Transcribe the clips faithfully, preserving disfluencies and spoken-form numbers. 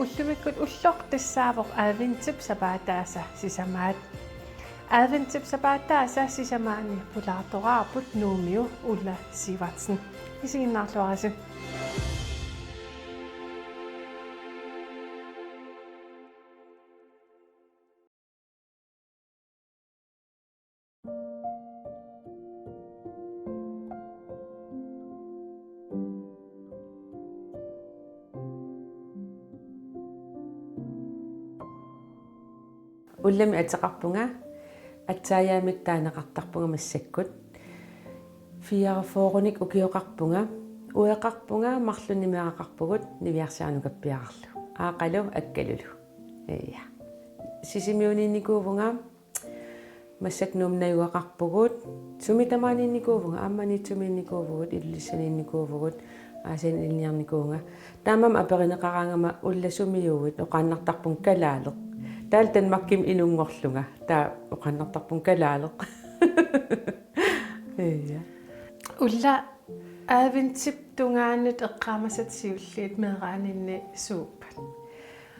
Ullumikkut ulloq tassaavoq adventip sapaataasa sisamaat. Adventip sapaataasa sisamaanni pulaartoraarput Nuummiu Ulla Sivertsen. Isiginnaarluarisi. Ullamik ateqarpunga, aatsaat aamma taaneqartarpunga massakkut. Fireogfyrrenik ukioqarpunga, ueqarpunga, marlunnik meeraqarpugut, niviarsiarnukappiararlu. Aaqalu, Akkalulu. Ja. Sisimiuniinnikuuvunga, massakkut Nuummi najugaqarpugut, sumi tamaaniinnikuuvunga, aamma Maniitsumiinnikuuvugut, Ilulissaniinnikuuvugut, Aasianni ilinniarnikuuvunga. Taamaammat aperineqaraangama Ulla sumiuit, oqaannartarpunga kalaaleq. Taava Danmarkimi inunngorlunga, taava oqaannartarpunga kalaaleq. Ja. Ulla, adventip tungaanut eqqaamasat siulliit meeraaninni suuppat?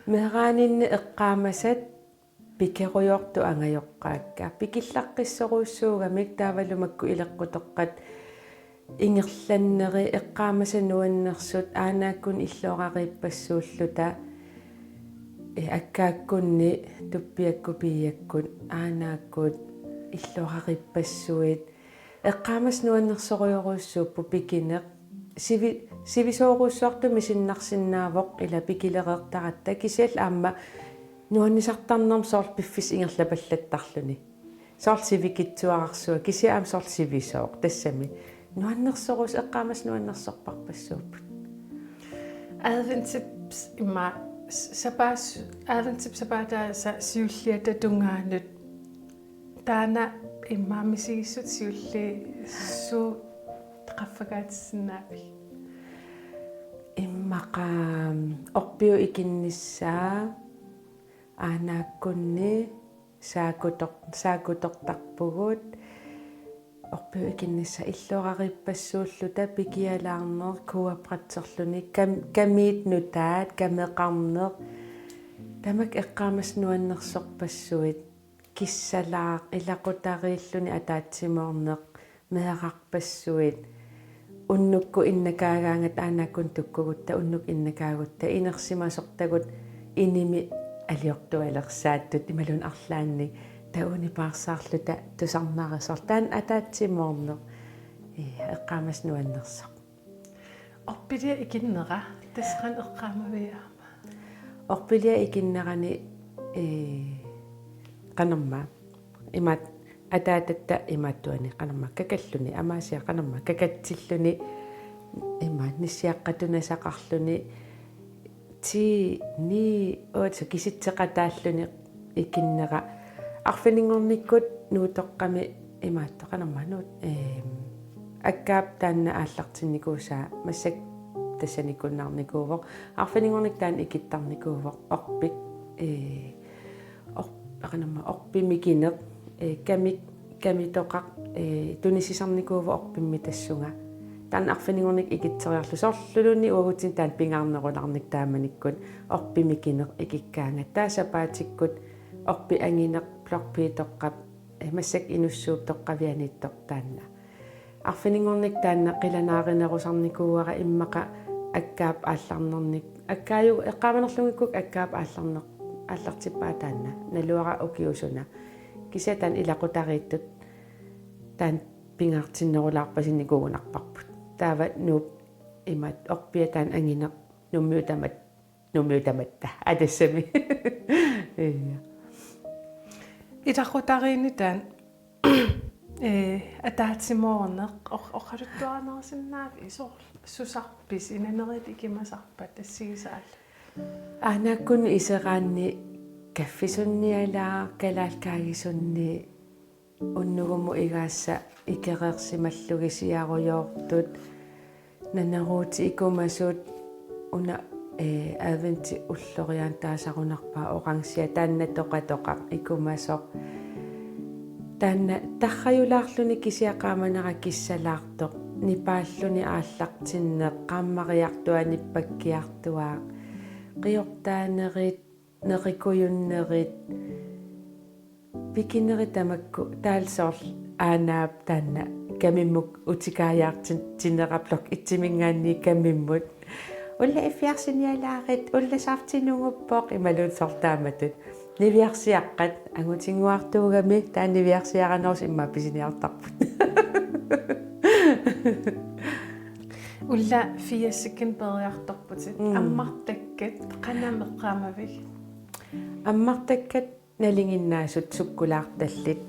Meeraaninni eqqaamasat pikerujoortut angajoqqaakka. Pikillaqqissorujussuugamik taavalu makku ileqqutoqqat ingerlanneri eqqaamasat nuannersut aanaakkunni illoorariippassuulluta, eh, akkaakkunni tuppiakkut piiakkut aanaakkuut illoorariippassuit. Eqqaamasat nuannersorujorujussuupput pikineq. Sivi-, sivisoorujussuartut misinnarsinnaavoq ila pikilereertaratta, kisianni aamma nuannisartarnermik soorlu piffissaq ingerlapallattarluni. Soorlu sivikitsuararsuaq, kisianni aamma soorlu sivisooq, tassami. Nuannersorus-, eqqaamasat nuannersorparpassuupput. Adventip s-, imma s-, sapaas-, adventip sapaataasa siulliata tungaanut. Taanna immaqa misigissut siulliit suut qaffakaatissinnaaviuk? Immaqa orpiup ikinnissaa aanaakkunni saakutor-, saakutortarpugut. Orpiup ikinnissaa illoorariippassuulluta pikialaarneq, kuapratserluni, kam-, kamiit nutaat, kameqarneq. Tamakku eqqaamasat nuannersorpassuit. Kissalaaq, ilaqutariilluni ataatsimoorneq, meerarpassuit. Unnukkut innakaagaangata aanaakkunni tukkugutta, unnukkut innakaagutta, inersimasortagut inimi aliortualersaattut, imaluunniit arlaannik, taava uani paarsaarluta tusarnarisarluta, taanna ataatsimoorneq. Ja, eqqaamasat nuannersoq. Orpiliap ikinnera, tassa qanoq eqqaamaviuk aamma? Orpiliap ikinnerani, ee, qanormaa, imaat, ataatatta imaattuani, qanormaa, kakalluni, amaasiaq, qanormaa, kakatsilluni, imaat, nissiaqqat tunasaqarluni, ti, ni, otte, kisitseqataalluni ikinnera. Arfininngornikkut Nuutoqqami imaattoq, qanormaa, Nuut-, eem, akkaap taanna aallartinnikuusaa massakkut tassanikunnaarnikuuvoq. Arfininngornikkut taanna ikittarnikuuvoq, orpik, ee, or-, qanormaa, orpik mikineq, ee, kamik, kamitoqaq, ee, tunisisarnikuuvoq orpimmi tassunga. Taanna arfininngornikkut ikitseriarlugu, soorluluunniit uagutsinnut taanna pingaarnerulaarnikkut taamanikkut orpik mikineq ikikkaangata. Taava sapaatikkut orpik angineq, blokpiitoqqap, eh, massakkut inussuup toqqavianiittoq taanna. Arfininngornikkut taanna qilanaarinerusarnikuuara, immaqa akkaap aallarnernik-, akkaajuku eqqaamanerlunngikkukku akkaap aallarner-, aallartippara taanna, naluara ukiut suna. Kisianni taanna ilaqutariittut taanna pingaartinnerulaarpasinnikuugunarparput. Taava Nuup imaat orpiaq taanna angineq, Nuummiut tamat-, Nuummiut tamatta. Aa, tassami. Ja. Ilaqutariinni taanna, ee, ataatsimoorneq, oq-, oqaluttuarinerusinnaaviuk, soorlu susarpisi, inanerit ikimasarpat, assigisaallu? Aanaakkunni iseraanni kaffisunnialaaq, kalaallit kaagisunni, unnugummut igaassa ikereersimallugit siarujoortut, naneruutit ikumasut, una, ee, adventip ulloriaanut taasarunarpaa, orange, taanna toqatoqaq ikumasoq. Taanna tarrajulaarluni kisianni qaamanera kissalaartoq, nipaalluni aallartinneq, qaammariartuaaq, nippakkiartuaaq. qiortaanerit, neqikujunnerit, pikinerit tamakku, taava soorlu aanaap taanna kamimmut utikaajaartinera blok et-iminngaanniit kamimmut. Ulla iffiarsinialaarit, ulla safti nunguppoq, imaluunniit soorlu taamatut. Niviarsiaqqat, angutinnguartuugami, taava niviarsiaranerusoq immaqa pisiniartarput. Ulla firsikkinik peeriartorputit. Mm. Ammartakkat qanoq eqqaamavigit? Ammartakkat nalinginnaasut sukkulaartallit.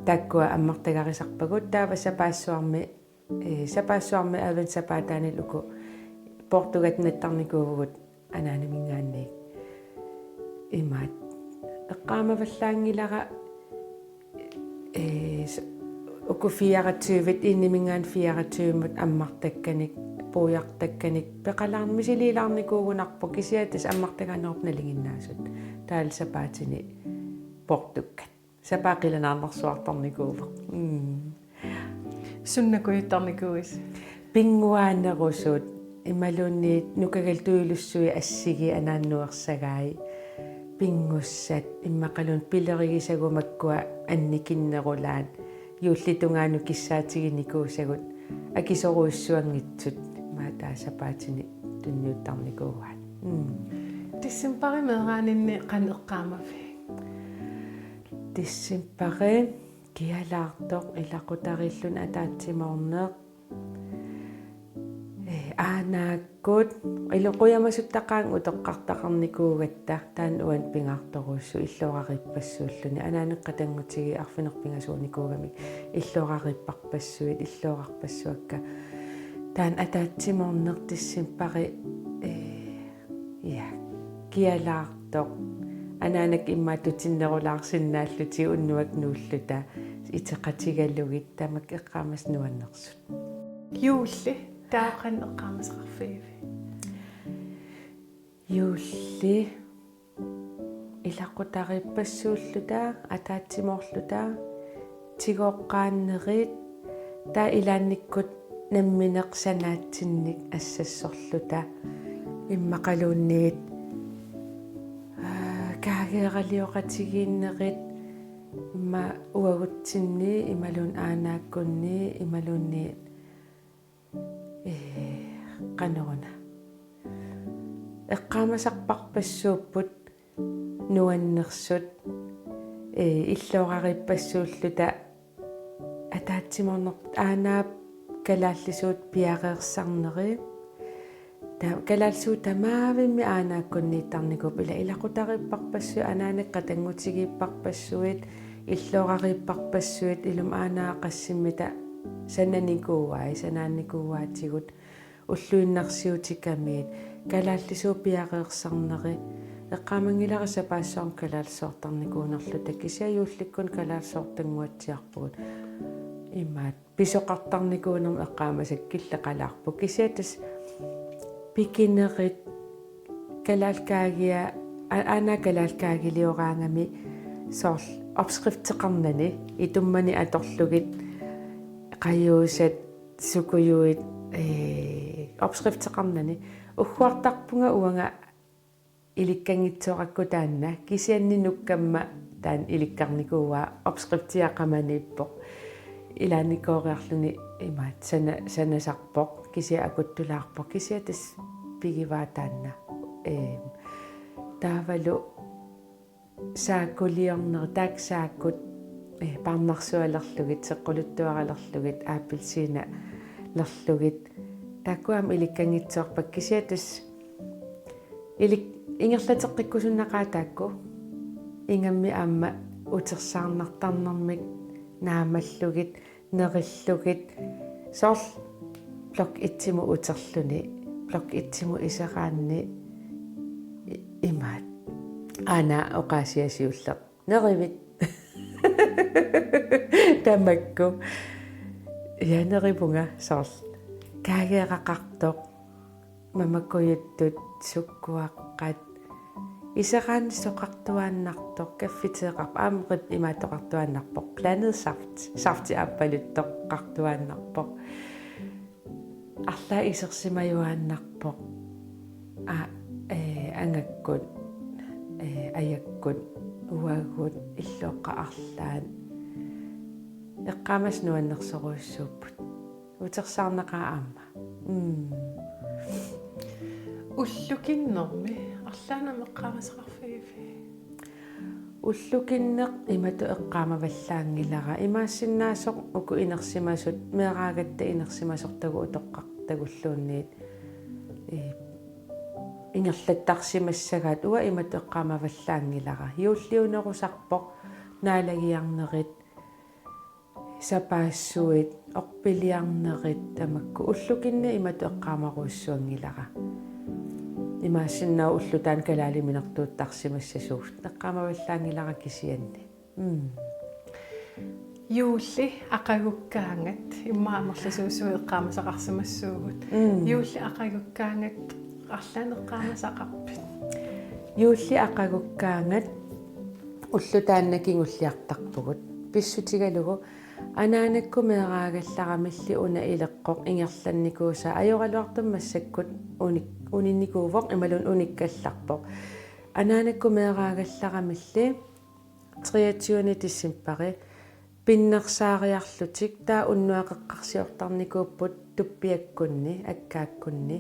Taakkua ammartagarisarpagut, taava sapaassuarmi, eh, sapaassuarmi adventsapaataanillu uku poortugatinittarnikuuvugut anaanaminngaanniit. Imaat. Eqqaamavallaanngilara, eh, s-, uku fireogtyve, eniminngaanniit fireogtyvemut ammartakkanik, puiortakkanik, peqalaarn-, misiliilaarnikuugunarpoq, kisianni tassa ammartaganerup nalinginnaasut. Taavalu sapaatini poortukkat. Sapaat qilanaarnersuartarnikuuvoq. Mm. Suna kujuttarnikuuisi? Pinnguaanerusut, imaluunniit nukagallip tujulussuit assigiit anaannuersagai. Pinngussat, immaqaluunniit pilerigisagut makkua annikinnerulaat. Juullitungaanut kissaatiginikuusagut akisorujussuanngitsut, imaattoq sapaatini tunniuttarnikuuaat. Mm. Decembari meeraaninni qanoq eqqaamavigit? Decembari kialaartoq, ilaqutariilluni ataatsimoorneq. Eh, aanaakkut, ilaa qujamasuttaqaanga utoqqartaqarnikuugatta, taanna uani pingaartorujussuuvoq, illoorariippassuulluni, anaanat qatanngutigiit arfineq-pingasuunikuugamik, illoorariipparpassuit, illoorarpassuakka. Taanna ataatsimoorneq decembari, eh, ja, kialaartoq. Anaanakkut immaqa tutinnerulaarsinnaallutik unnuaq nuulluta, iteqatigalugit, tamakku eqqaamasut nuannersut. Juulli, taava qanoq eqqaamasaqarfigivigit? Juulli, ilaqutariippassuulluta, ataatsimoorluta, tigooqqaannerit, taava ilaannikkut nammineq sanaatsinnik assassorluta, immaqaluunniit, aa, kaageeralioqatigiinnerit, immaqa uagutsinni, imaluunniit aanaakkunni, imaluunniit, ee, qanoruna. Eqqaamasarparpassuupput nuannersut, ee, illoorariippassuulluta, ataatsimoornerput, aanaap kalaallisuut piareersarneri. Ta-, kalaallisuut tamaavimmik aanaakkunniittarnikuupput, ilaa ilaqutariipparpassuit, anaanakkut qatanngutigiipparpassuit, illoorariipparpassuit, ilumut aanaap qassimmita sananikuuai, sanaanikuuaatigut, ulluinnarsiutikamiit, kalaallisuut piareersarneri. Eqqaamanngilara sapaassuarni kalaallisoortarnikuunerluta, kisianni juullikkut kalaallisoortannguatsiarpugut. Imaattoq pisoqartarnikuunermut eqqaamasakka killeqalaarpoq. Kisianni tassa pikinerit, kalaallit kaagiat, a-, aanaap kalaallit kaagilioraangami, soorlu opskrifteqarnani, itummani atorlugit, qajuusat, sukujuit, ee, opskrifteqarnani. Ugguartarpunga uanga ilikkanngitsoorakku taanna, kisianni nukkamma taanna ilikkarnikuuaa, opskriftia qamaniippoq. Ilaanikooriarluni imaattoq sana-, sanasarpoq, kisianni akuttulaarpoq, kisianni tassa pigivaa taanna. Ee, taavalu saakkuliornerit, taakku saakkut, eh, parnarsualerlugit, seqquluttuaralerlugit, appelsiinalerlugit. Taakku aamma ilikkanngitsoorpakka, kisianni tassa ilik-, ingerlateqqikkusunnaqaat taakku. Ingammik aamma utersaarnartarnermik naamallugit, nerillugit, soorlu blok et-imut uterluni, blok et-imut iseraanni, i-, imaattoq. Aana oqaasiaq siulleq. Nerivit. Tamakku. Ja, nerivunga soorlu. Kaageeraqartoq. Mamakkujuttut, sukkuaqqat. Iseraanni soqartuaannartoq, kaffiteeqarpoq, aamma rib imaattoqartuaannarpoq, blandet saft, safti aappaluttoqartuaannarpoq. Arlaat isersimajuaannarpoq. Aa, ee, angakkut, eh, ajakkut, uagut, illuaqqat arlaat. Eqqaamasat nuannersorujussuupput. Utersaarnaqaaq aamma. Mm. Ullukinnermi arlaannik eqqaamasaqarfigiviuk? Ullukinneq imatut eqqaamavallaanngilara. Imaassinnaasoq uku inersimasut, meeraagatta inersimasortagut utoqqartagulluunniit, eh, ingerlattarsimassagaat uanga imatut eqqaamavallaanngilara. Juulliunerusarpoq, naalagiarnerit, sapaassuit, orpiliarnerit tamakku, ullukinneq imatut eqqaamarujussuanngilara. Imaassinnaavoq ulloq taanna kalaaliminertuuttarsimassasugut, eqqaamavallaanngilara kisianni. Mm. Juulli aqagukkaangat, immaqa amerlasuusut eqqaamasaqarsimassaagut. Mm. Juulli aqagukkaangat arlaannik eqqaamasaqarpit? Juulli aqagukkaangat ulloq taanna kingulliartarpugut. Pissutigalugu anaanakkut meeraagallaramilli una ileqqoq ingerlannikuusaa ajoraluartumik massakkut unik-, uninnikuuvoq imaluunniit unikkallarpoq. Anaanakkut meeraagallaramilli treogtyvende decembari pinnersaariarlutik, taava unnuaqeqqarsiortarnikuupput tuppiakkunni, akkaakkunni,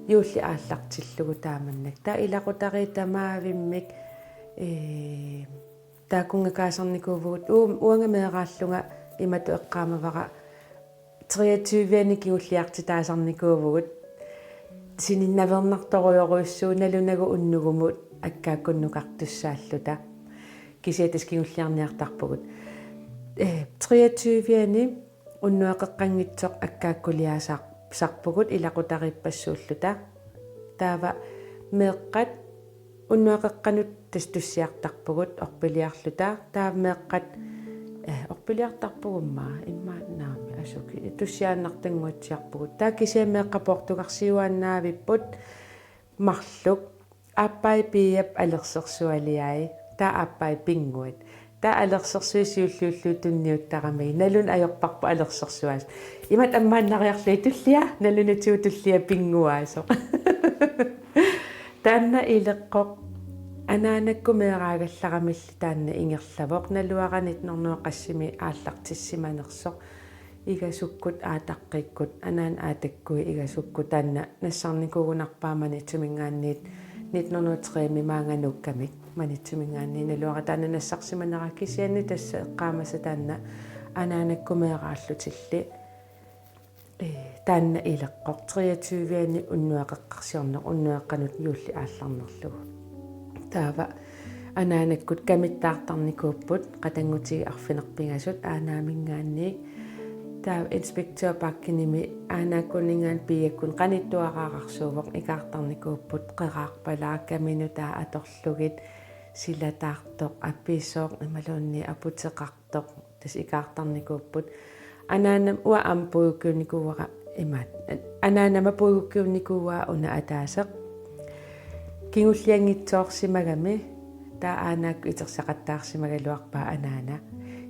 juulli aallartillugu taamannak. Taava ilaqutariit tamaavimmik, ee, taakkunngakaasarnikuuvugut, uu-, uanga meeraallunga imatut eqqaamavara treogtyvende kingulliartitaasarnikuuvugut. Sininnavernartorujorujussuuvoq nalunagu unnugumut akkaakkunnukartussaalluta. Kisianni tassa kingulliarniartarpugut. Eh, treogtyvende unnuaqeqqanngitsoq akkaakkuliaasar-, sarpugut ilaqutariippassuulluta. Taava meeqqat unnuaqeqqanut tassa tussiartarpugut orpiliarluta. Taava meeqqat, eh, orpiliartarpugummi, immaannaami asuki. Tussiaannartannguatsiarpugut. Taava kisianni meeqqat poortugarsiuaannaavipput marluk. Aappai Piiap alersersualiai. Taava aappai pinnguat. Taava alersersuit siulliullugu tunniuttaramigit. Naluneq ajorparput alersersuaasut. Imatut ammaannariarlugit tullia, nalunatigut tullia pinnguaasoq. Taanna ileqqoq anaanakkut meeraagallaramilli taanna ingerlavoq, naluara nitten hundrede qassimi aallartissimanersoq. Igasukkut aataqqikkut, anaanat aatakkuit igasukkut, taanna nassarnikuugunarpaa Maniitsuminngaanniit nitten hundrede tremi maanga nuukkamik. Maniitsuminngaanniit naluara taanna nassarsimanera, kisianni tassa eqqaamasat taanna anaanakkut meeraallutilli. Ee, taanna ileqqoq treogtyvende unnuaqeqqarsiorneq, unnuaqqanut juulli aallarnerlugu. Taava anaanakkut kamittaartarnikuupput, qatanngutigiit arfineq-pingasut Aanaaminngaanniit. Taava Inspektør Bachenimi Aanaakkuninngaanniit Piiakkut qanittuaraararsuuvoq, ikaartarnikuupput, qeraarpalaaq, kami nutaaq atorlugit, silataartoq, apisoq, imaluunniit aputeqartoq. Tassa ikaartarnikuupput. Anaanama uanga aamma puigukkiunnikuuara imaat. Anaanama puigukkiunnikuuaa una ataaseq. Kingullianngitsoorsimagami, taava Aanaakkut itersaqattaarsimagaluarpaa anaana.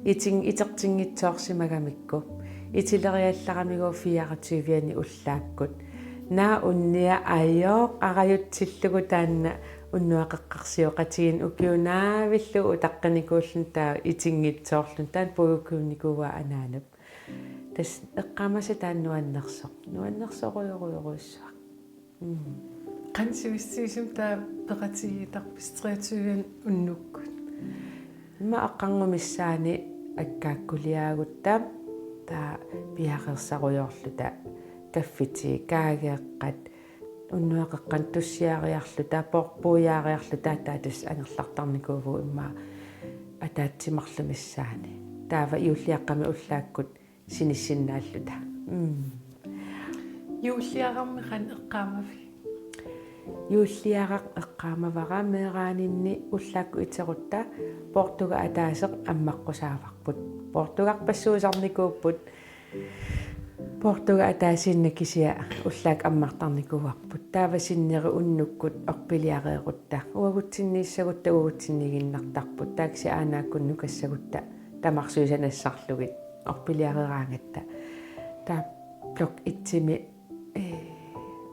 Itin-, itertinngitsoorsimagamikku. Itileriallaramigooq fireogtyvende ullaakkut. Naa unnia ajooq, arajutsillugu taanna unnuaqeqqarsioqatigiinni ukiut naavillugu utaqqinikuulluni taava itinngitsoorluni, taanna puigukkiunnikuuaa anaanap. Tassa eqqaamasat taanna nuannersoq. Nuannersorujorujorujussuaq. Mm. Qanoq sivisutigisumik taava peqatigiittarpisi treogtyvende unnukkut? Immaqa aqqarngup missaani akkaakkuliaagutta, taava piareersarujoorluta, kaffitii, kaageeqqat, unnuaqeqqanut tussiariarluta, poorpuiaariarluta, taava tassa angerlartarnikuuvugut immaqa ataatsimarluk missaani. Taava juulliaqqami ullaakkut sinissinnaalluta. Mm. Juulliarami qanoq eqqaamavit? Juulliaraq eqqaamavara meeraaninni ullaakkut iterutta poortugaq ataaseq ammaqqusaavarput. Poortugarpassuusarnikuupput. Poortugaq ataasiinnaq kisianni ullaakkut ammartarnikuuarput. Taava sinneri unnukkut orpiliareerutta. Uagutsinniissagutta uagutsinniiginnartarput. Taava kisianni Aanaakkut nukassagutta tamarsuisa nassarlugit orpiliareeraangatta. Taava blok etsimi, eh,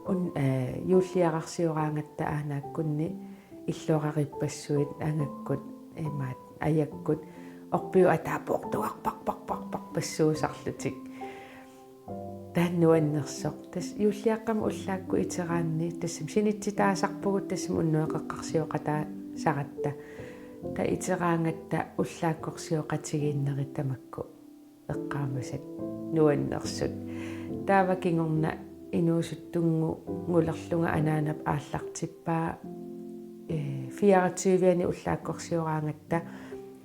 un-, eh, juulliararsioraangatta aanaakkunni illuararippassuit angakkut imaat ajakkut orpiup ataa poortugarparparparparpassuusarlutik. Taanna nuannersoq. Tassa juulliaqqami ullaakkut iteraanni tassami sinitsitaasarpugut tassami unnueqeqqarsioqataasaratta. Taava iteraangatta ullaakkorsioqatigiinnerit tamakku eqqaamasat nuannersut. Taava kingorna inuusuttunngulerlunga anaanap aallartippaa, eh, fireogtyve-ani ullaakkorsioraangatta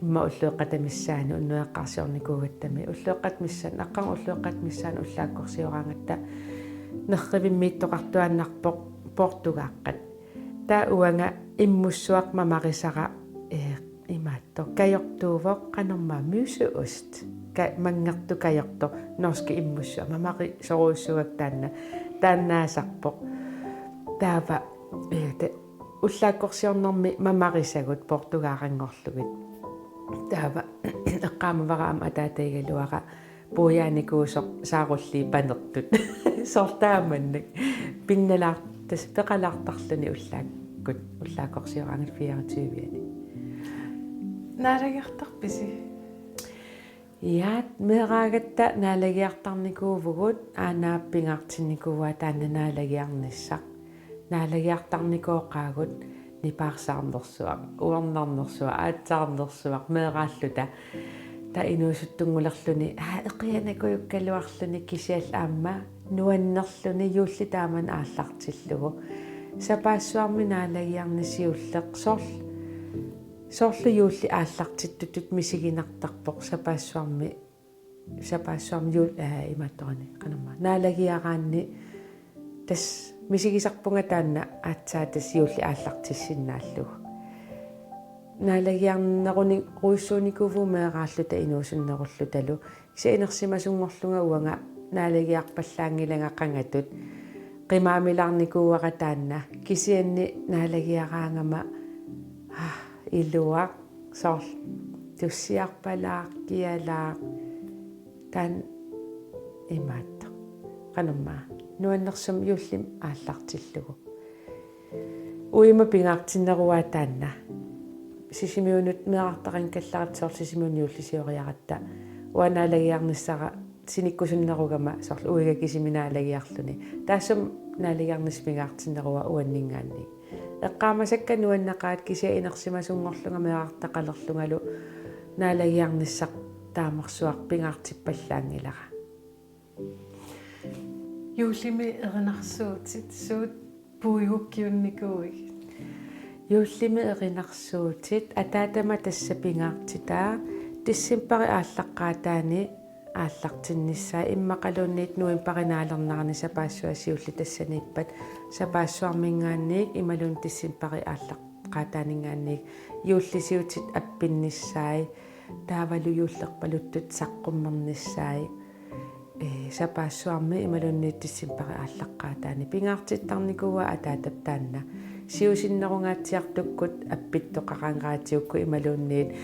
immaqa ulloqeqqata missaani unnueqarsiornikuugattami. Ulloqeqqata missaani, aqqaneq-marlunut ulloqeqqata missaani ullaakkorsioraangatta nerrivimmiittoqartuaannarpoq poortugaaqqat. Taava uanga immussuaq mamarisara, eh, imaattoq kajortuuvoq qanormaa myseost. Ka-, manngertoq kajortoq norskit immussuat mamarisorujussuuakka taanna. Taannaasarpoq. Taava, eh, te-, ullaakkorsiornermi mamarisagut poortugaaranngorlugit. Taava eqqaamavara aamma ataataigaluara puiaanikuusoq saarulliit panertut. Soorlu taamannak. Pinnalaar-, tassa peqalaartarluni ullaakkut, ullaakkorsioraangatta fireogtyve-ani. Naalagiartarpisi? Ja, meeraagatta naalagiartarnikuuvugut, aana pingaartinnikuuaa taanna naalagiarnissaq. Naalagiartarnikooqaagut nipaarsaarnersuaq, uernarnersuaq, aatsaarnersuaq meeraalluta. Taava inuusuttunngulerluni, aa, eqianakujukkaluarluni kisianni aamma nuannerluni juulli taamani aallartillugu. Sapaassuarmi naalagiarneq siulleq soorl-, soorlu juulli aallartittutut misiginartarpoq sapaassuarmi, sapaassuarmi juul-, aa, imaattorani, qanormaa, naalagiaraanni tassa misigisarpunga taanna aatsaat tassa juulli aallartissinnaallugu. Naalagiarneruni-, rujussuunikuuvugut meeraalluta inuusunnerullutalu. Kisianni inersimasunngorlunga uanga naalagiarpallaanngilanga qangatut. Qimaamilaarnikuuara taanna. Kisianni naalagiaraangama, ah, iluaq, soorlu tussiarpalaaq, kialaaq. Taanna imaattoq. Qanormaa. Nuannersumik juullimi aallartillugu. Uima pingaartinneruaa taanna. Sisimiunut meerartaqanngikkallaratsigit soorlu Sisimiunut juullisioriaratta. Uanga naalagiarnissara sinikkusunnerugama soorlu uiga kisimi naalagiarluni. Taassuma naalagiarnissaq pingaartinneruaa uanninngaanniit. Eqqaamasakka nuanneqaat kisianni inersimasunngorlunga meerartaqalerlungalu naalagiarnissaq taamarsuaq pingaartippallaanngilara. Juullimi erinarsuutit suut puigukkiunnikuuigit? Juullimi erinarsuutit ataatama tassa pingaartitaa decembari aallaqqaataani aallartinnissaa immaqaluunniit novembari naalernerani sapaassuaq siulleq tassaniippat sapaassuarminngaanniit imaluunniit decembari aallaqqaataaninngaanniit juullisiutit appinnissaat taavalu juullerpaluttut saqqummernissaat. Ee, sapaassuarmi imaluunniit decembari aallaqqaataani pingaartittarnikuuaa ataatap taanna. Siusinnerungaatsiartukkut appittoqaraangaatsiukkut imaluunniit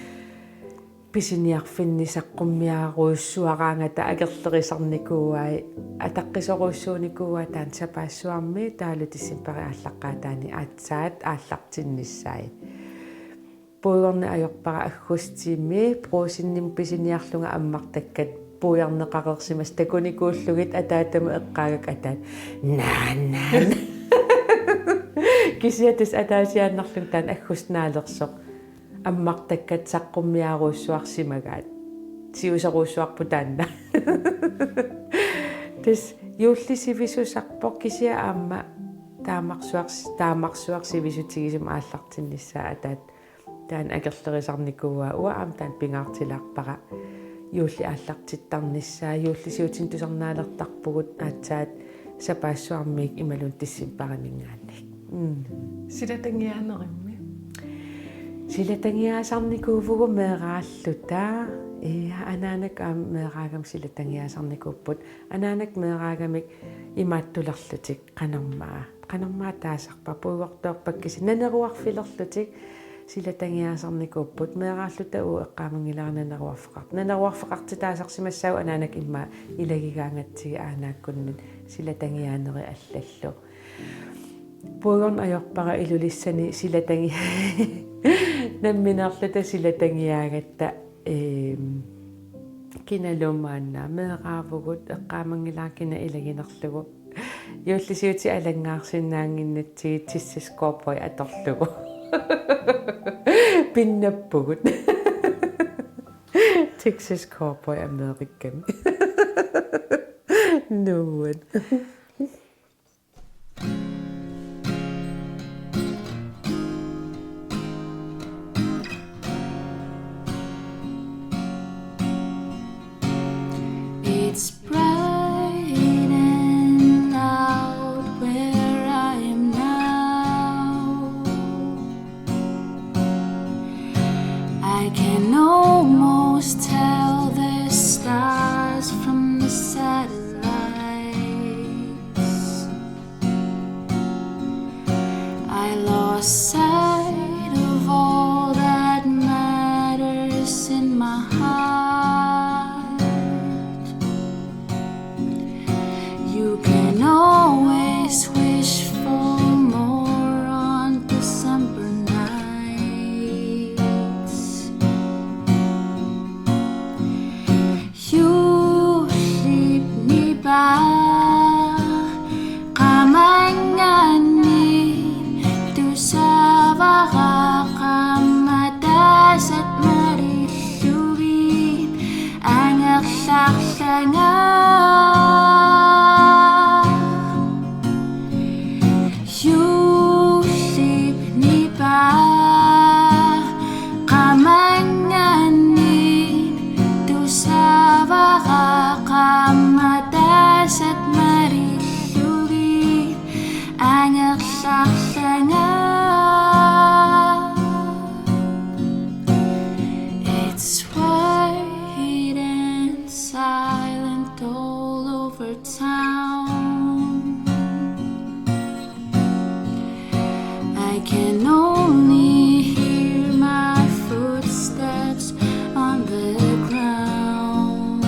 pisiniarfinni saqqummiarujussuaraangata akerlerisarnikuuai ataqqisorujussuunikuuaa taanna sapaassuarmi taavalu decembari aallaqqaataani aatsaat aallartinnissaat. Puigorneq ajorpara aggustimi Brugsenimi pisiniarlunga ammartakkat puiarneqareersimasut takunikuullugit ataatamut eqqaagakku ataata: Naa, naa, naa. Kisianni tassa ataasiaannarlunga taanna aggustip naalersoq ammartakkat saqqummiarujussuarsimagaat. Siusorujussuarput taanna. Tassa juullisivisusarpoq kisianni aamma taamarsuars-, taamarsuaq sivisutigisumik aallartinnissaa ataata taanna akerlerisarnikuuaa, uanga aamma taanna pingaartilaarpara. Juulli aallartittarnissaa, juullisiutinik tusarnaalertarpugut aatsaat sapaassuarmiit imaluunniit decembariminngaanniit. Mm. Silatangiaanerimmi? Silatangiaasarnikuuvugut meeraalluta. Ja, anaanakkut aamma meeraagama silatangiaasarnikuupput. Anaanakkut meeraagamik imaattulerlutik. Qanormaa. Qanormaa taasarpaat, puigortoorpakka kisianni naneruarfilerlutik silatangiaasarnikuupput, meeraalluta uagut eqqaamanngilara naneruarfeqart-, naneruarfeqartitaasarsimassaagut anaanakkut immaqa ilagigaangatsigit aanaakkunnut silatangiaanerit allallu. Puigorneq ajorpara Ilulissani silatangi-, nammineerluta silatangiaagatta, eem, kinaluunniit maanna meeraavugut, eqqaamanngilara kina ilaginerlugu. Juullisiutit alanngaarsinnaannginnatsigit Texas Cowboy atorlugu. Pinnappugut. Texas Cowboy Amerikami. Nuan. It's bright and loud where I am now. I can almost tell the stars from the satellites. I lost sight of all that matters in my heart. You can always wish for more on December nights. Juullip nipaa qamannganniit tusaavara qaammat ataasat marillugit angerlarlanga. Juullip nipaa qamannganniit tusaavara qaammat ataasat marillugit angerlarlanga. It's white and silent all over town. I can only hear my footsteps on the ground.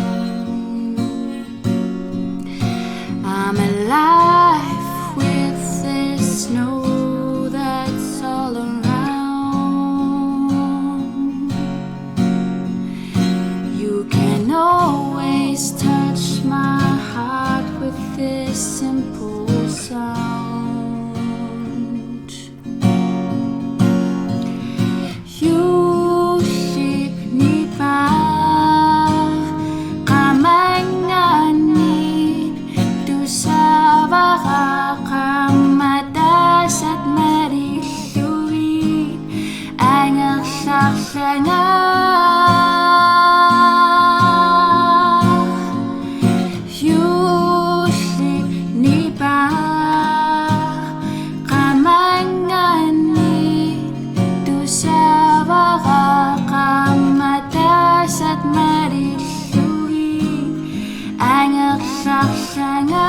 I'm alive with the snow that's all around. You can always touch my heart with this simple sound. Juullip nipaa qamannganniit tusaavara qaammat ataasat marillugit angerlarlanga. Juullip nipaa qamannganniit tusaavara qaammat ataasat marillugit angerlarlanga.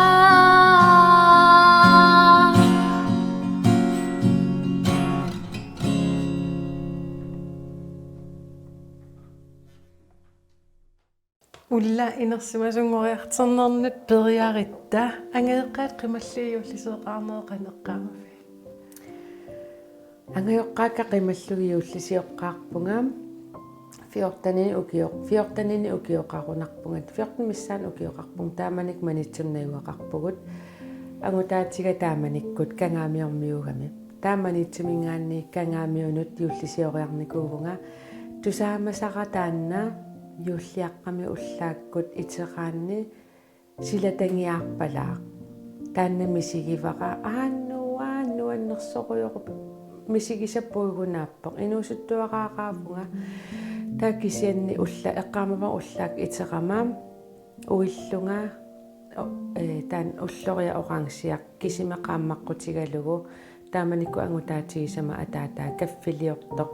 Ulla inersimasunngoriartornernut periarutta, angajoqqaakka qimallugit juullisioqqaarnerit qanoq eqqaamavigit? Angajoqqaakka qimallugit juullisioqqaarpunga fjorteninik ukio-, fjorteninik ukioqarunarpunga, fjorten missaani ukioqarpunga, taamanikkut Maniitsumi najugaqarpugut. Angutaatiga taamanikkut Kangaamiormiugami. Taava Maniitsuminngaanniit Kangaamiunut juullisioriarnikuuvunga. Tusaamasara taanna juulliaqqami ullaakkut iteraanni silatangiarpalaaq. Taanna misigivara, aannua nuannersorujorup misigisaq puigunaappoq. Inuusuttuaraaraavunga. Taava kisianni ulla-, eqqaamavara ullaakkut iterama uillunga, o-, ee, taanna ulloriaq orangiaq kisimi qaammaqqutigalugu, taamanikkut angutaatigisama ataataa kaffiliortoq,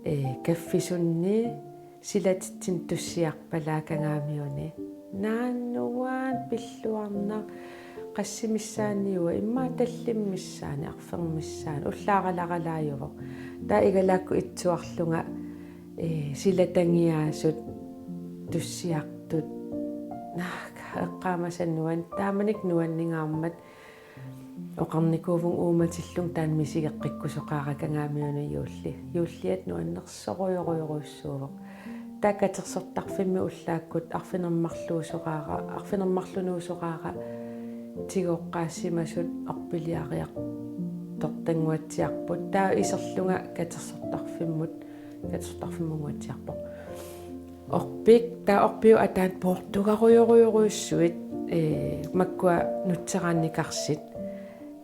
ee, kaffisunni silatitsineq tussiarpalaaq Kangaamiuni. Naannuaat pilluarnaq, qassit missaanniua, immaqa tallimat missaanni, arfernup missaani, ullaaralaralaajuvoq. Taava igalaakkut itsuarlunga, ee, silatangiaasut tussiartut. Naak, eqqaamasaq nuan-, taamanikkut nuanningaarmat. Oqarnikuuvunga uummatillunga taanna misigeqqikkusoqaara Kangaamiunut juulli. Juulliata nuannersorujorujorujussuuvoq. Taava katersortarfimmi ullaakkut arfineq-marluusoqaara, arfineq-marlunuusoqaara tigooqqaassimasut orpiliariartortannguatsiarput. Taava iserlunga katersortarfimmut, katersortarfimmunnguatsiarpoq. Orpik, taava orpiup ataani poortugarujorujorujussuit, ee, makkua nutseraanni karsit.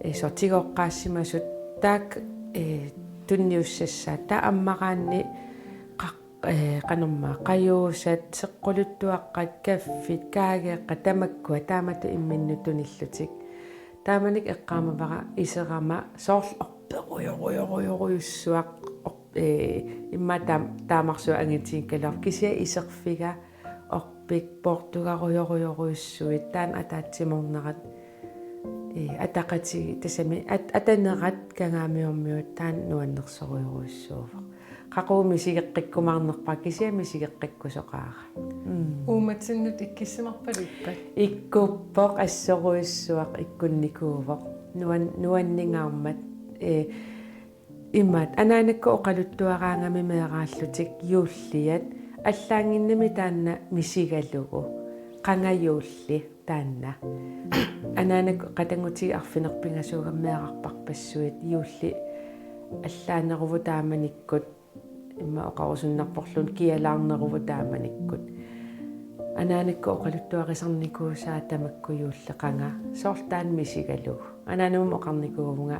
Ee, soorlu tigooqqaassimasut, taakku, ee, tunniussassaat, taava ammaraanni qaq-, ee, qanormaa, qajuusat, seqquluttuaqqat, kaffit, kaageeqqat, tamakkua, taamatut imminnut tunillutik. Taamanikkut eqqaamavara iserama soorlu orperujorujorujorujussuaq, orp-, ee, immaqa taam-, taamarsuaq angitigigaluarpoq, kisianni iserfiga orpik poortugarujorujorujussuit, taanna ataatsimoornerat, ee, ataqatigi-, tassami at-, atanerat Kangaamiormiut, taanna nuannersorujorujussuuvoq. Qaqugu misigeqqikkumaarnerpara, kisianni misigeqqikkusoqaara. Mm. Uummatinnut ikkussimarpaluppat? Ikkuppoq, assorujussuaq ikkunnikuuvoq. Nuan-, nuanningaarmat, ee, imaattoq, anaanakkut oqaluttuaraangami meeraallutik juulliat, allaannginnami taanna misigalugu, qanga juulli taanna. Anaanakkut qatanngutigiit arfineq-pingasuugami meerarpassuit, juulli allaaneruvoq taamanikkut, immaqa oqarusunnarporluunniit kialaarneruvoq taamanikkut. Anaanakkut oqaluttuarisarnikuusaat tamakku juulli qanga, soorlu taanna misigalugu. Anaanamut oqarnikuuvunga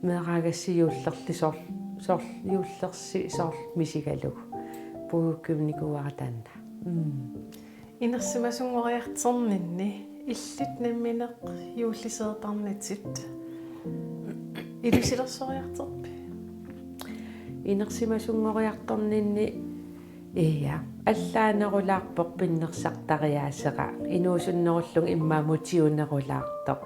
meeraagassi juullerli soorl-, soorl-, juullersi soorlu misigalugu. Puigukkiunnikuuara taanna. Mm. Inersimasunngoriartorninni illit nammineq juulliseertarnitit ilusilersoriartorpit? Inersimasunngoriartorninni, ia, allaanerulaarpoq pinnersartariaasera, inuusunnerullunga immaqa motiunerulaartoq.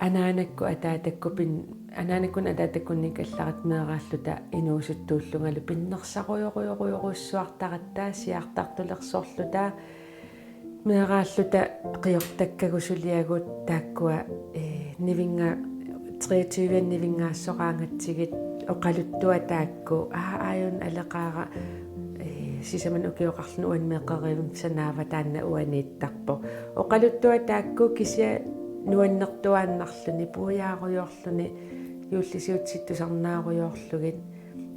Anaanakkut ataatakkut pin-, anaanakkunni ataatakkunnikkut allaratta meeraalluta inuusuttuullungalu pinnersarujorujorujorujussuartaratta, siaartartulersorluta, meeraalluta qiortakkagut suliagut taakkua, ee, nivinnga-, treogtyve nivinngaassoraangatsigit oqaluttuat taakku, aa, aajuna aleqaara, ee, sisamanik ukioqarluni uani meeqqerivimmut sanaava, taanna uaniittarpoq. Oqaluttuat taakku kisianni nuannertuaannarluni, puiaarujoorluni, juullisiutsit tusarnaarujoorlugit,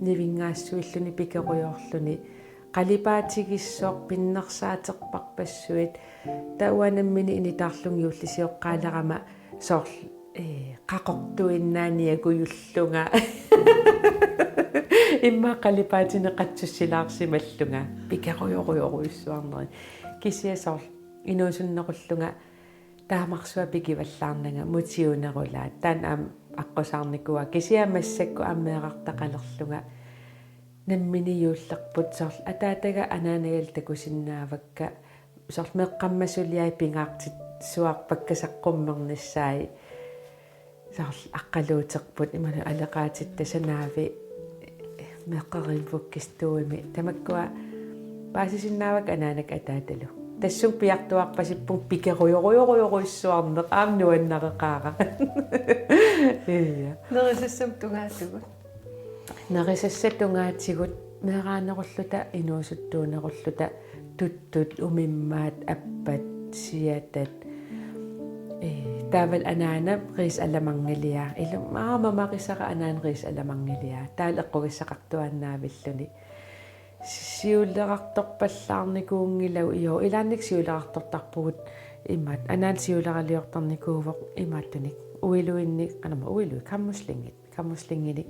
nivinngaassuilluni, pikerujoorluni, qalipaatigissoq, pinnersaaterparpassuit, taava uanga nammineq initaarlunga juullisioqqaalerama soorlu, ee, qaqortuinnaaniakujullunga. Immaqa qalipaatinik qatsussilaarsimallunga. Pikerujorujorujussuarneri. Kisianni soorlu inuusunnerullunga taamarsuaq pikivallaarnanga motiunerulaat. Taanna aamma aqqusaarnikuuara. Kisianni massakkut aamma meerartaqalerlunga nammineq juullerput, soorlu ataataga anaanaga takusinnaavakka, soorlu meeqqammat suliai pingaartitsuarpakka saqqummernissaat, soorlu aqqaluuterput imaluunniit aleqaatitta sanaavi meeqqerivimmut kisituumi, tamakkua paasisinnaavakka anaanakku ataatalu. Tassunga piartuarpasippunga pikerujorujorujorujussuarneq, aamma nuannareqaara. Ia. Nerisassamik tungaatigut. Nerisassat tungaatigut, meeraanerulluta, inuusuttuunerulluta, tuttut, umimmaat, appat, siatat. Ee, taavalu anaana riisalamangiliaa. Ilumut aamma mamarisara anaana riisalamangiliaa. Taavalu eqqugassaqartuaannaavilluni. Siulerartorpallaarnikuunngilagut, io, ilaanni siulerartortarpugut imaattoq. Anaana siuleraliortarnikuuvoq imaattunik. Uiluinni, qanormaa uiluit, kammuslingi. Kammuslinginik,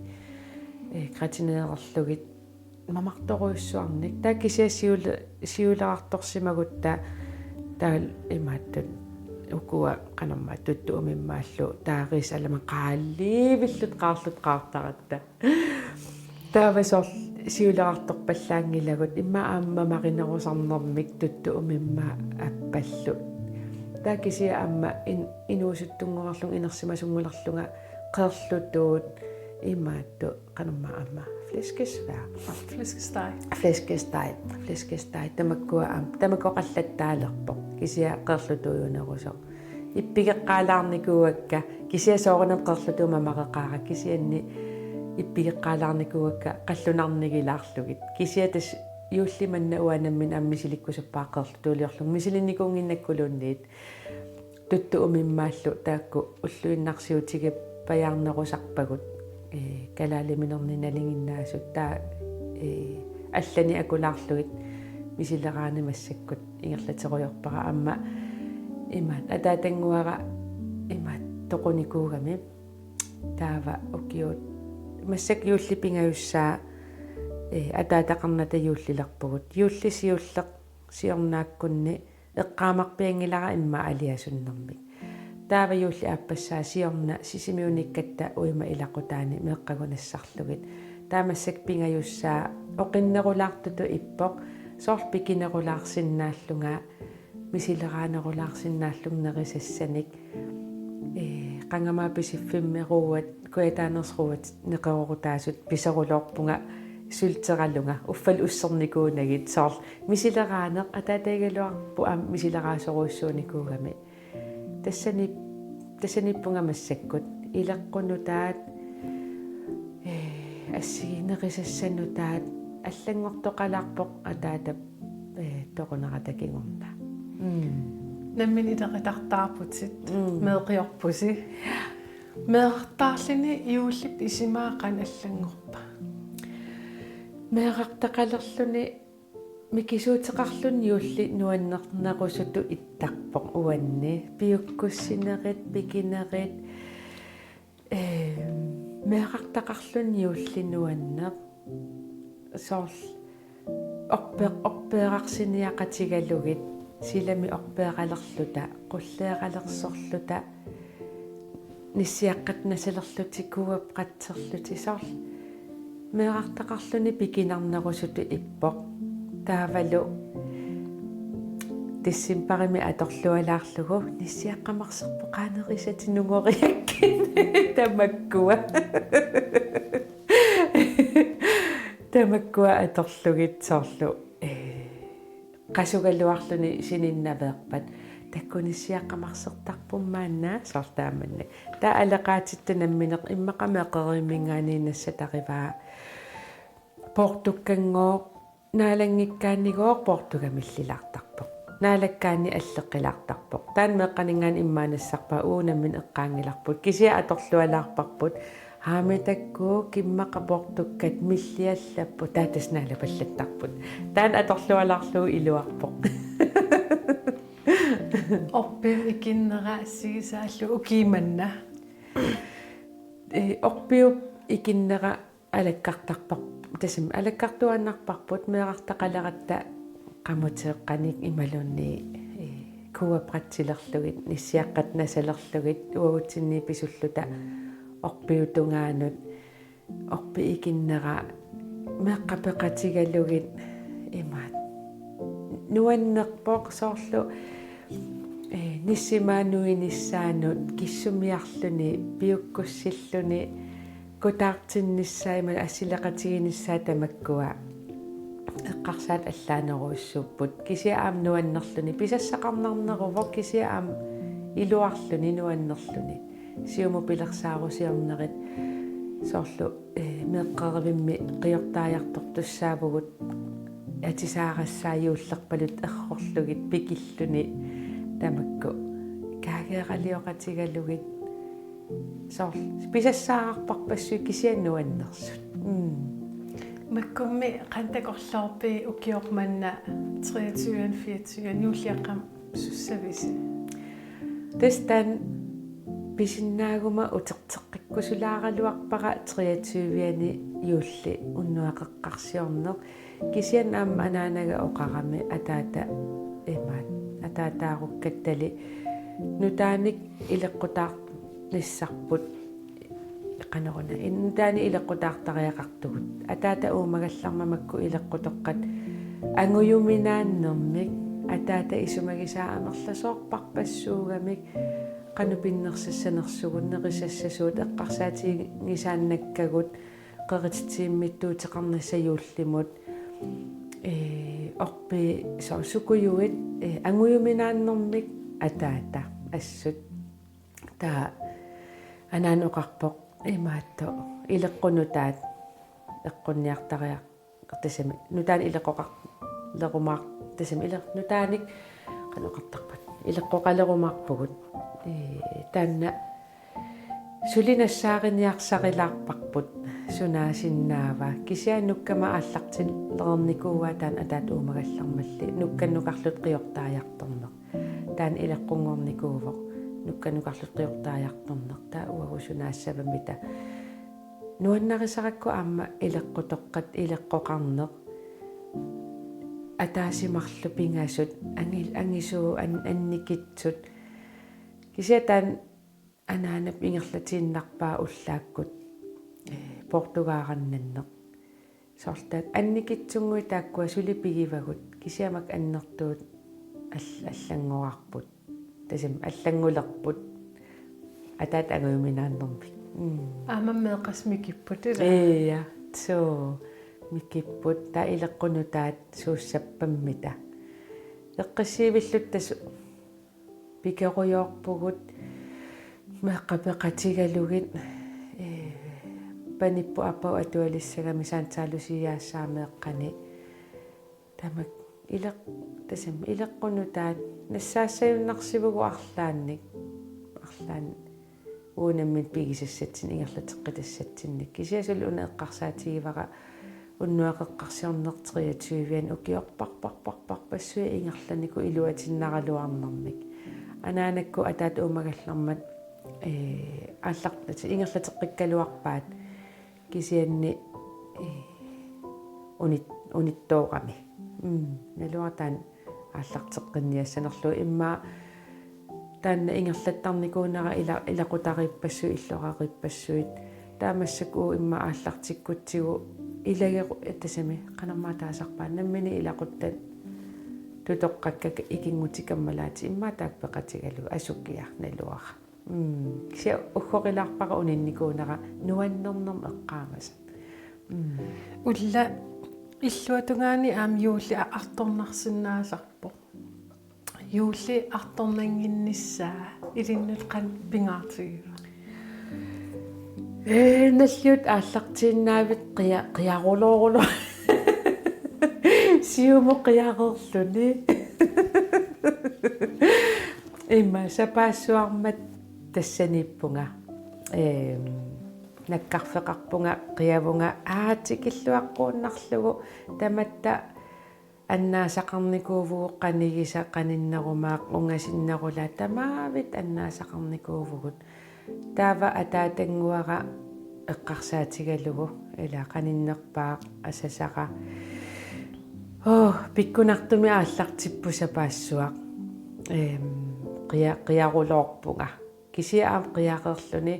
ee, gratinererlugit mamartorujussuarnik. Taava kisianni siul-, siulerartorsimagutta taava imaattut ukua qanormaa tuttut umimmaallu taava riisalamangiliaat qaalivillutik qaarlutik qaartaratta. Taava soorlu siulerartorpallaanngilagut immaqa aamma mamarinerusarnermik tuttut umimmaat appallu. Taava kisianni aamma in-, inuusuttunngulerlunga inersimasunngulerlunga qeerlutuut imaattoq qanormaa aamma flæskesværd. Flæskesteg. Flæskesteg. Flæskesteg. Tamakkua aamma. Tamakku oqallattaalerpoq. Kisianni qeerlutuujunerusoq. Ippigeqqaalaarnikuuakka, kisianni soorunami qerlutuumik mamareqaara, kisianni ippigeqqaalaarnikuuakka qallunarnigilaarlugit. Kisianni tassa juulli manna uanga nammineq aamma misilikkusuppara qerlutuuliorlunga, misilinnikuunnginnakkuluunniit. Tuttut umimmaallu taakku ulluinnarsiutigipajaarnerusarpagut, ee, kalaaliminernik nalinginnaasut, taava, ee, allanik akulaarlugit misileraaneq massakkut ingerlaterujoorpara, aamma imaat ataatannguara imaat toqunikuugami. Taava ukiut massakkut juulli pingajussaa, ee, ataataqarnata juullilerpugut. Juulli siulleq siornaakkunni eqqaamarpianngilara immaqa aliasunnermik. Taava juulli aappassaa siorna Sisimiunikkatta uima ilaqutaani meeqqagut nassarlugit. Taava massakkut pingajussaa oqinnerulaartutut ippoq, soorlu pikinerulaarsinnaallunga, misileraanerulaarsinnaallunga nerisassanik. Ee, qangamaat Pisiffimmi ruuat, kujataaneersut ruuat neqeroorutaasut piseruloorpunga sylteralunga, uffalu ussernikuunagit, soorlu misileraaneq, ataatagaluarput aamma misileraasorujussuunikuugami. Tassani, tassaniippunga massakkut. Ileqqut nutaat, ee, assigiinnerisassat nutaat, allanngortoqalaarpoq ataatap, ee, toqunerata kingorna. Mm. Nammineq ileqitartaarputit, mm, meeqqiorpusi. Meerartaarluni juullip isima qanoq allanngorpa? Meerartaqalerluni mikisuuteqarluni juulli nuannernerusutut ittarpoq uanni. Piukkussinerit, pikinerit, ee, meerartaqarluni juulli nuanneq. Soorlu orpe-, orpeerarsiniaqatigalugit, silami orpeeralerluta, qulleeralersorluta, nissiaqqat nasalerlutik, kuuap qatserlutik, soorlu meerartaqarluni pikinarnerusutut ippoq. Taavalu decembarimi atorlualaarlugu nissiaqqat marserput qaa nerisatik nungoriakkit tamakkua. Tamakkua atorlugit soorlu, ee, qasugaluarluni sininnaveerpat, takuuk nissiaqqat marsertarput maanna, soorlu taamannak. Taava aleqaatitta nammineq immaqa meeqqerivimminngaanniit nassatarivaa. Poortukkanngooq, naalanngikkaannigooq poortugamillilaartarpoq. Naalakkaanni alleqqilaartarpoq. Taanna meeqqaninngaanniit immaqa nassarpaa, uu, nammineq eqqaanngilarput. Kisianni atorlualaarparput. Haami takuuk, immaqa poortukkat milliallapput, taava tassa naalapallattarput. Taanna atorlualaarlugu iluarpoq. Orpiup ikinnera assigisaallu ukioq manna. Ee, orpiup ikinnera alakkartarpar-, tassami alakkartuaannarparput, meerartaqaleratta qamuteeqqanik imaluunniit, ee, kuuap qatsilerlugit, nissiaqqat nasalerlugit, uagutsinniit pisulluta orpiup tungaanut, orpiup ikinnera meeqqat peqatigalugit imaat. Nuannerpoq soorlu, ee, nissimaat nuinissaanut kissumiarluni, piukkussilluni, kutaartinnissaa imaluunniit assileqatigiinnissaa tamakkua eqqarsaat allaanerujussuupput. Kisianni aamma nuannerluni, pisassaqarnarneruvoq, kisianni aamma iluarluni nuannerluni. Siumut pilersaarusiornerit soorlu, ee, meeqqerivimmi qiortaajartortussaavugut, atisaarassaat juullerpaluttoq errorlugit pikilluni tamakku. Kaageeralioqatigalugit soorlu pisassaqarparpassuit kisianni nuannersut. Mm. Makkummi qanoq takorloorpit ukioq manna treogtyve, fireogtyve, juulliaqqamik sussavisi? Tassa taanna pisinnaaguma uterteqqikkusulaaraluarpara treogtyve-ani juulli unnuaqeqqarsiorneq. Kisianni aamma anaanaga oqarami ataata imaat, ataataarukkattali nutaanik ileqqutaarnissarput, qanoruna, nutaanik ileqqutaartariaqartugut. Ataata uumagallarmat makku ileqqutoqqat angujuminaannermik, ataata isumagisaa amerlasoorparpassuugamik, qanoq pinnersassanersugut, nerisassasuut, eqqarsaatigisaannakkagut, qerititsivimmiittuuteqarnissaq juullimut, ee, orpiit soorlu sukujuit, ee, angujuminaannermik ataata assut. Taava anaana oqarpoq imaattoq ileqqut nutaat eqqunniartariaq-, tassami nutaanik ileqqoqarlerumaar-, tassami ile-, nutaanik qanoq oqartarpat, ileqqoqalerumaarpugut. Ee, taanna suli nassaariniarsarilaarparput sunaasinnaava. Kisianni nukkama aallartillernikuuaa taanna ataatsip uumagallarmalli nukkannukarluta qiortaajartorneq. Taanna ileqqunngornikuuvoq nukkannukarluta qiortaajartorneq. Taava uagut sunaassavammita. Nuannarisarakku aamma ileqqutoqqat, ileqqoqarneq. Ataaseq marluk pingasut, angi-, angisuut an-, annikitsut. Kisianni taanna anaanap ingerlatiinnarpaa ullaakkut, ee, poortugaarannanneq. Soorlu taakku annikitsunnguit taakkua suli pigivagut, kisianni makku annertuut al-, allanngorarput. Tassami allanngulerput. Ataatsip angujuminaannermik. Mm. Aamma meeqqanik mikipput, ilaa? Ia, suu, mikipput. Taava ileqqut nutaat suussappammita. Eqqissivilluta tassa pikerujoorpugut meeqqat peqatigalugit, ee, panipput aappaagu atualissagami samtalesiaassaaq meeqqani. Tamakku ileq-, tassami ileqqut nutaat nassaassajunnarsivugut arlaannik. Arlaannik uagut nammineq pigisassatsinnik ingerlateqqitassatsinnik. Kisianni suli una eqqarsaatigivara unnuaq eqqarsiorneq treogtyve-anni ukiorparparparpassuit ingerlanikuupput iluatinnaraluarnermik. Anaanakkut ataatsip uumagallarmat, ee, aallartat ingerlateqqikkaluarpaat kisianni, ee, unit-, unittoorami. Mm, naluara taanna aallarteqqinniassanerlugu immaqa taanna ingerlattarnikuunera ila-, ilaqutariippassuit, illoqariippassuit. Taava massakkut uagut immaqa aallartikkutsigu ilagequ-, tassami qanormaa taasarpaat, nammineq ilaquttat tutoqqakka ikinngutikammalaatigut immaqa taakku peqatigalugit asukiaq naluara. Mm. Kisianni uggorilaarpara uninnikuunera nuannernermik eqqaamasat. Mm. Ulla, illuatungaani aamma juulli a-, artornarsinnaasarpoq. Juulli artornannginnissaa ilinnut qanoq pingaartigiva? Ee, nalliuttoq aallartiinnaavit qia-, qiaruloorulu. Siumut qiareerluni. Immaqa sapaassuarmat tassaniippunga. Eem, nakkarfeqarpunga, qiavunga, aa, tikilluaqquunnarlugu, tamatta annaasaqarnikuuvugut, qanigisaq qaninnerumaaq, ungasinnerulaaq, tamaavik annaasaqarnikuuvugut. Taava ataatannguara eqqarsaatigalugu, ila qaninnerpaaq asasara. Oh, pikkunartumik aallartipput sapaassuaq. Eem, qia-, qiaruloorpunga. Kisianni aamma qiareerluni,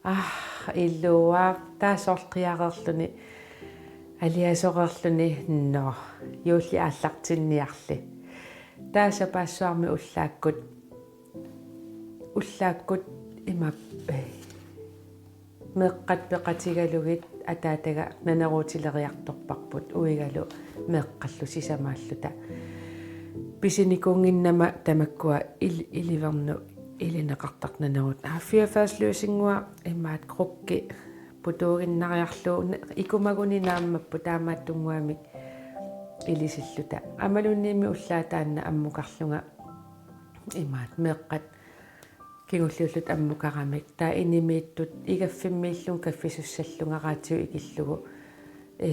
ah, iluaq, taava soorlu qiareerluni, aliasoreerluni, nå, juulli aallartinniarli. Taava sapaassuarmi ullaakkut, ullaakkut imap-, ee, meeqqat peqatigalugit ataataga naneruutileriartorparput uigalu meeqqallu sisamaalluta. Pisinikuunnginnama tamakkua il-, ilivernut ilineqartartut naneruut. Aa, fireogfyrre løsinnguaq imaattoq krukki putuuginnariarlugu n-, ikumaguni naammapput taamaattunnguamik ilisilluta. Amaluunniimmi ullaaq taanna ammukarlunga imaattoq meeqqat kingulliulluta ammukaramik. Taava inimiittut igaffimmiillunga kaffisussallunga radiu ikillugu, ee,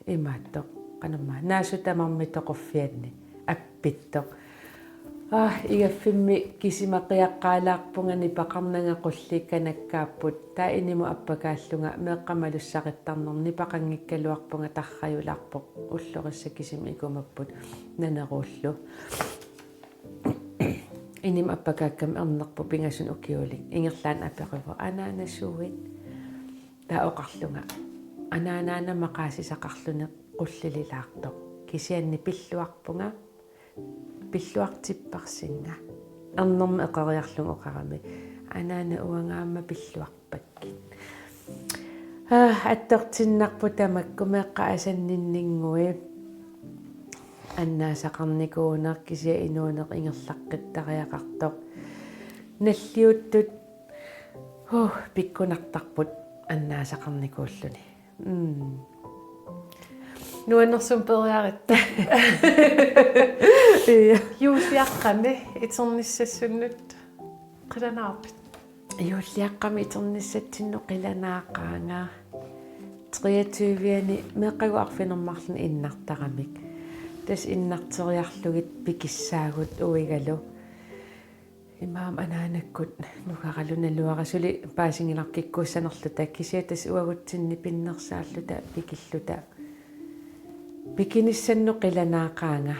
imaattoq, qanormaa, naasut tamarmik toquffianni appittoq. Aa, igaffimmi kisima qiaqqaalaarpunga, nipaqarnanga qulliit kanakkaapput. Taava inimut appakaallunga meeqqat malussarittarnermik, nipaqanngikkaluarpunga, tarrajularpoq, ullorissat kisimik ikumapput naneruullu. Inimut appakaakkami ernerpoq pingasunik ukiulik. Ingerlaannaq aperivoq: "Anaanasuit?" Taava oqarlunga: "Anaanaana maqaasisaqarluni qullililaartoq. Kisianni pilluarpunga, pilluartipparsinga." Ernermik eqeriarlunga oqarami: "Anaana, uanga aamma pilluarpakkit." Aa, attortinnarpoq tamakku, meeqqat asanninninnguit. Annaasaqarnikuuneq kisianni inuuneq ingerlaqqittariaqartoq. Nalliuttut Huh, pikkunartarput annaasaqarnikuulluni. Mm. Nuannersumik peeriaratta. Ja. Juulliaqqami iternissassunnut qilanaarpit? Juulliaqqami itinnissatsinnut qilanaaqaanga. Treogtyve-ani meeqqagut arfineq-marlunnik innartaramik. Tassa innarteriarlugit pikissaagut uigalu. Imaammat anaanakkut nukaralu naluara suli paasinngilarput kikkuussanerluta, kisianni tassa uagutsinni pinnersaalluta pikilluta. Pikinissannut qilanaaqaanga,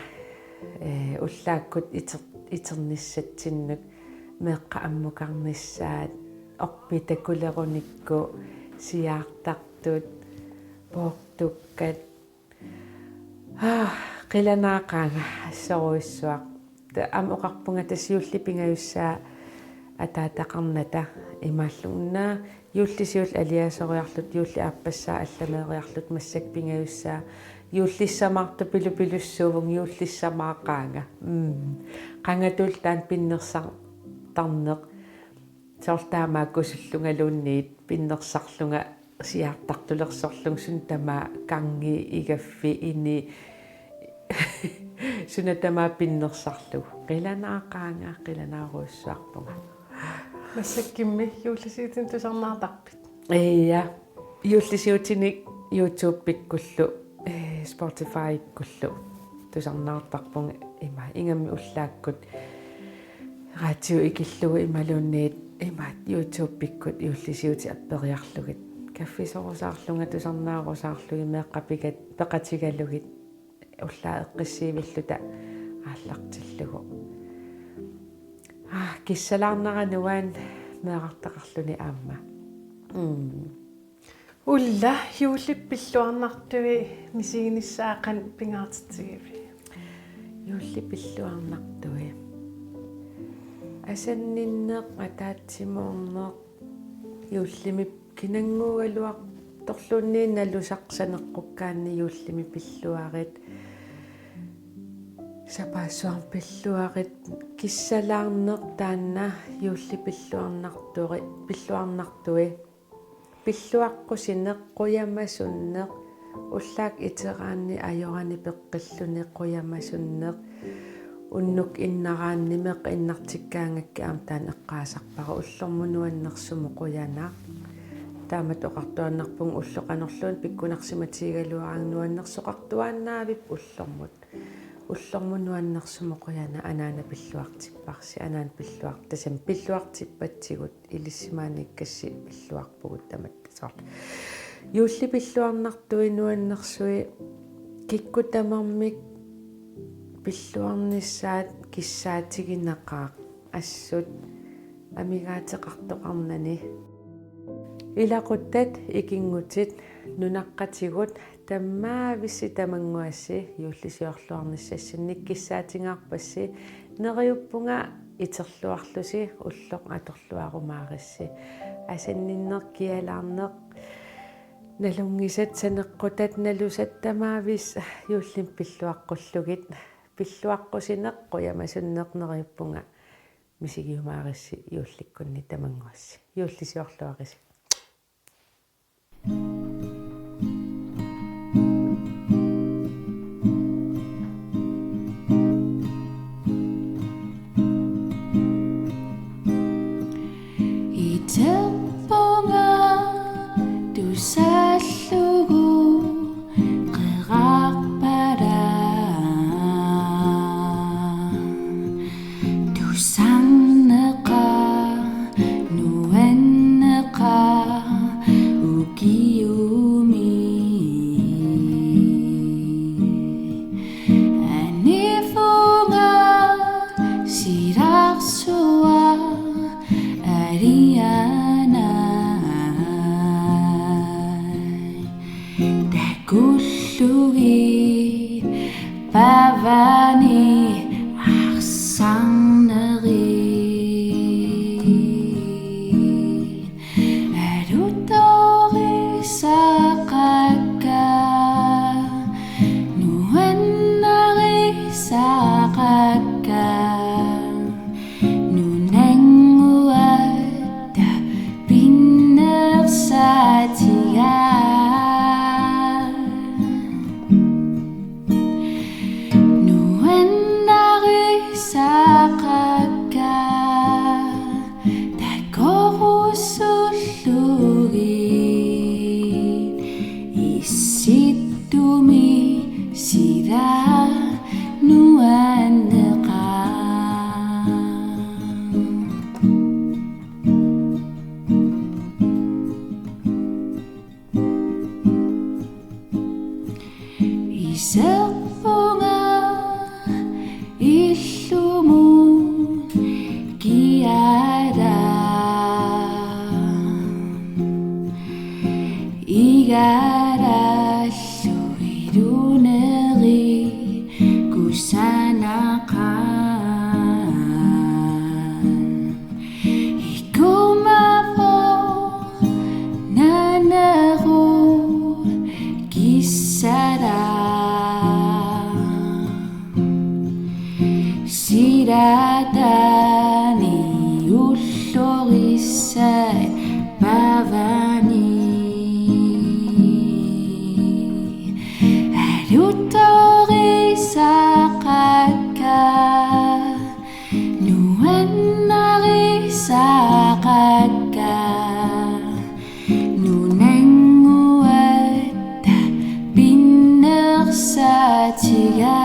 ee, ullaakkut iter-, itinnissatsinnut meeqqat ammukarnissaat, orpit takulerunikku, siaartartut, poortukkat. Aa, qilanaaqaanga assorujussuaq. Ta-, aamma oqarpunga tassa juullip pingajussaa ataataqarnata imaallunga juullisiullu aliasoriarluta, juullip aappassaa allameeriarluta, massakkut pingajussaa juullissamaartoq pilupilussuuvunga, juullissamaaqaanga. Mm. Qangatullu taanna pinnersartarneq. Soorlu taamaakkusullungaluunniit pinnersarlunga siaartartulersorlunga, suna tamaat gangii, igaffi, inii, suna tamaat pinnersarlugu. Qilanaaqaanga, qilanaarujussuarpunga. Massakkumi juullisiutinik tusarnaartarpit? Ja. Juullisiutinik YouTubekkullu, ee, Spotifykkullu tusarnaartarpunga, ima ingammik ullaakkut radio ikillugu imaluunniit ima YouTubekkut juullisiutit apperiarlugit. Kaffisorusaarlunga tusarnaarusaarlugit, meeqqat pikat-, peqatigalugit ullaaq eqqissiivilluta aallartillugu. Aa, kissalaarnera nuann-, meerartaqarluni aamma. Mm. Ulla, juullip pilluarnartui misiginissaa qanoq pingaartitsigiviuk? Juullip pilluarnartui. Asanninneq, ataatsimoorneq, juullimi kinannguugaluartorluunniit nalusaq saneqqukkaanni juullimi pilluarit. Sapaassuarmi pilluarit, kissalaarneq taanna juullip pilluarnartui, pilluarnartui. Pilluaqqusineq, qujamasunneq, ullaaq iteraanni ajorani peqqilluni qujamasunneq, unnuk innaraanni meeqqat innartikkaangakkit aamma taanna eqqaasarpara, ullormut nuannersumut qujanaq. Taamatut oqartuaannarpunga ulloq qanorluunniit pikkunarsimatigigaluaraangat nuannersoqartuaannavippoq ullormut. Ullormut nuannersumut qujanaq, anaana pilluartipparsi, anaana pilluar-, tassami pilluartippatsigut, ilissimaaniikkassi pilluarpugut tamatta soorlu. Juullip pilluarnartui nuannersui, kikkut tamarmik pilluarnissaat kissaatiginaqaaq, assut amigaateqartoqarnani. Ilaquttat, ikinngutit, nunaqqatigut, tammavissi tamannguassi juullisiorluarnissassinnik kissaatingaarpassi, neriuppunga iterluarlusi ulloq atorluarumaarissi. Asanninneq, kialaarneq, nalunngisat, saneqqutat, nalusat, tamaaviss juullimi pilluaqqullugit. Pilluaqqusineq, qujamasunneq, neriuppunga misigiumaarissi juullikkunni tamannguassi. Juullisiorluarisi. Iterpunga tusaallugu qerarpara. Tusarneqaaq, nuanneqaaq ukiumi. Anivunga silarsuaq alianai. Takullugit pavani arsarneri. Alutorisaqakka, nuannarisaqakka, nunannguatta pin- Serpunga illumut kiara. Igarallu iluneri kusanaqan. Ikumavoq naneru kissara. Silatani ullorissat pavani. Aluttorisaqakka, nuannarisaqakka, nunannguatta pinnersaatiga.